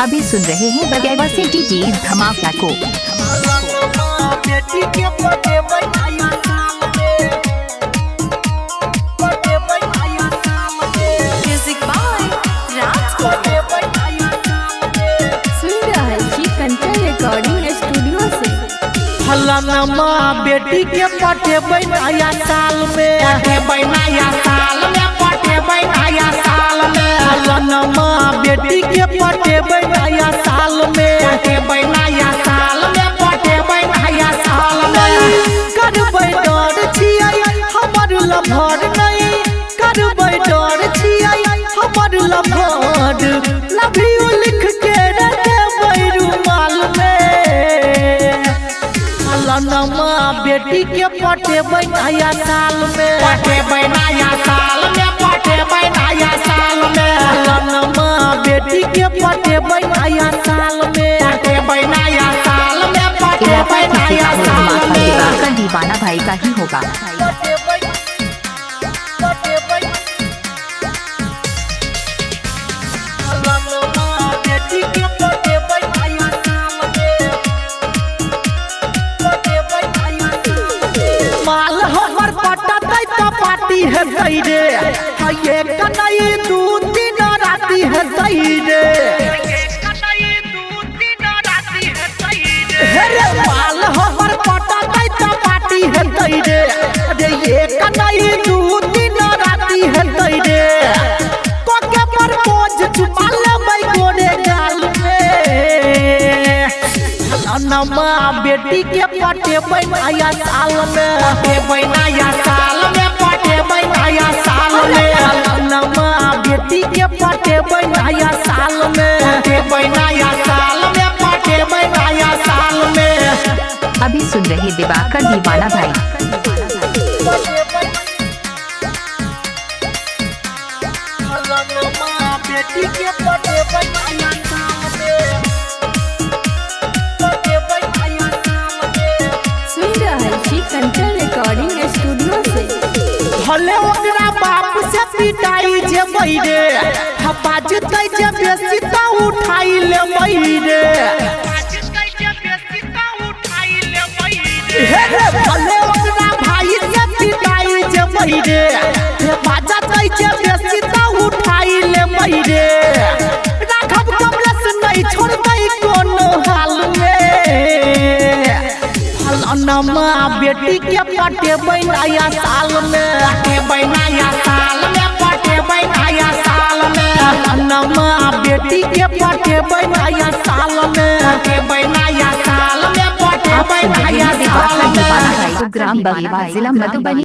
अभी सुन रहे हैं बगैर से डीजे धमाका को। बेटी के पटेबै नया साल में, पटेबै नया साल में, म्यूजिक बाय राज पटेबै नया साल में। सुन रहल छी कंचन रिकॉर्डिंग स्टूडियो से। फलाना बेटी के पटेबै नया साल में, पटेबै नया साल में, पटेबै नया साल में। फलाना बेटी के पटेबै नया साल में, पटेबै नया साल में, पटेबै नया साल में। करबै डर छियै हमर लभर नहीं, करबै डर छियै हमर लभर, लव you लिख के देबै रुमाल में। फलाना बेटी के पटेबै नया साल में, पटेबै नया साल में, पटेबै नया साल में। फलाना बेटी के पटेबै नया साल में, पटेबै नया साल में, इलाका पटेबै किसी का नया हो, साल धमाका में। दिवाकर दीवाना भाई का ही होगा। पटेबै, पटेबै। फलाना बेटी के पटेबै नया साल में, पटेबै नया साल में। माल हमर पटतै त पार्टी हेतै रे, हये कनई दू दिन राति हेतै रे। हे रे माल हमर पटतै त पार्टी हेतै रे, अरे ये कनई दू दिन राति हेतै रे। कोके पर पोज चुमा लेबै गोरे गाल में। फलाना बेटी के पटेबै नया साल में, पटेबै नया साल में, पटेबै नया साल में। फलाना बेटी के पटेबै नया साल में, पटेबै नया साल में, पटेबै नया साल में। अभी सुन रहे दिवाकर दीवाना भाई। पटेबै। फलाना बेटी के पटेबै नया साल में, पटेबै नया साल में। सुन रहल छी कंचन रिकॉर्डिंग स्टूडियो से। भले ओकरा बाप से पिटाई जेबै रे, हपा जेतै जे बेसी त उठाई लेबै रे। हे रे भले ओकरा भाई से पिटाई जेबै रे, हे जेतै जे बेसी त उठाई लेबै रे। राघव कमलेश नहीं छोड़बै कोनो हाल में। फलाना बेटी के पटेबै नया साल में, पटेबै नया साल में, पटेबै नया साल में। फलाना बेटी के पटेबै नया साल में, पटेबै नया साल में, आप पटेबै सुन रहे नया हैं साल दिवाकर में। दीवाना भाई को, ग्राम बगेवा, जिला मधुबनी।